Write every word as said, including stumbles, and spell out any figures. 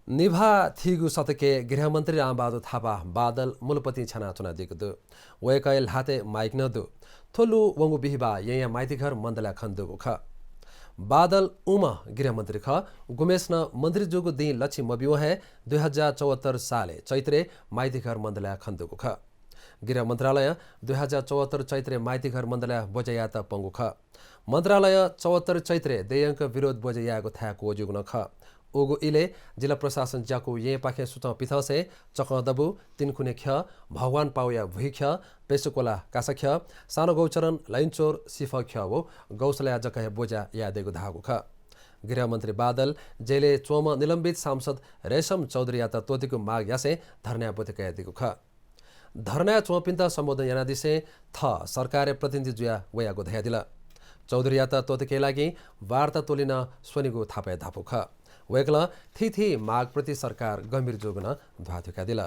निभाः थीगु शतकय् गृहमन्त्री रामबहादुर थापा बादल मुलपतिं छ्यानाच्वनादीगु दु। वय्कःया ल्हातय् माइक नं दु। थ्व लु वंगु बिहिबाः येँया माइतीघर मण्डलय् खनेदुगु खः। बादल उम्ह गृहमन्त्री खः, गुम्हेसिनं मन्त्री जूगु दिं लछि मब्यूगु हे दुई हजार चौहत्तर सालय् चैत्रय् माइतीघर मण्डलय् खनेदुगु खः। गृह मन्त्रालयं दुई हजार चौहत्तर चैत्रय् माइतीघर मण्डलय् ब्वज्या यायेत पंगु खः। मन्त्रालयं चौहत्तर चैत्रय् दय्‌यंक विरोध ब्वज्या यायेगु थाय् क्वःज्यूगु नं खः। उगु इलय् जिल्ला प्रशासन ज्याकू येँपाखें सुचं पिथंसें चकंदबू, तिनकुने ख्यः, भगवान पावया भुइख्यः, पेसुकोला कासाख्यः, सानो गौचरण, लैनचोर, सिफः ख्यः व गौसलया जक हे ब्वज्या यायेदइगु धाःगु खः। गृहमन्त्री बादल जेलय् च्वंम्ह निलम्बित सांसद रेशम चौधरीयात त्वःतेकेगु माग यासें धर्नाय् ब्वति कयादीगु खः। धर्नाय् च्वंपिन्त सम्बोधन यानादिसें थः सरकारय् प्रतिनिधि जुयाः वयागु धयादिल। चौधरीयात त्वःतेकेया लागि वार्ता टोली नं स्वनीगु थापाया धापू खः। वय्कलं थीथी मागप्रति सरकार गम्भीर जूगु नं ध्वाथुइकादिल।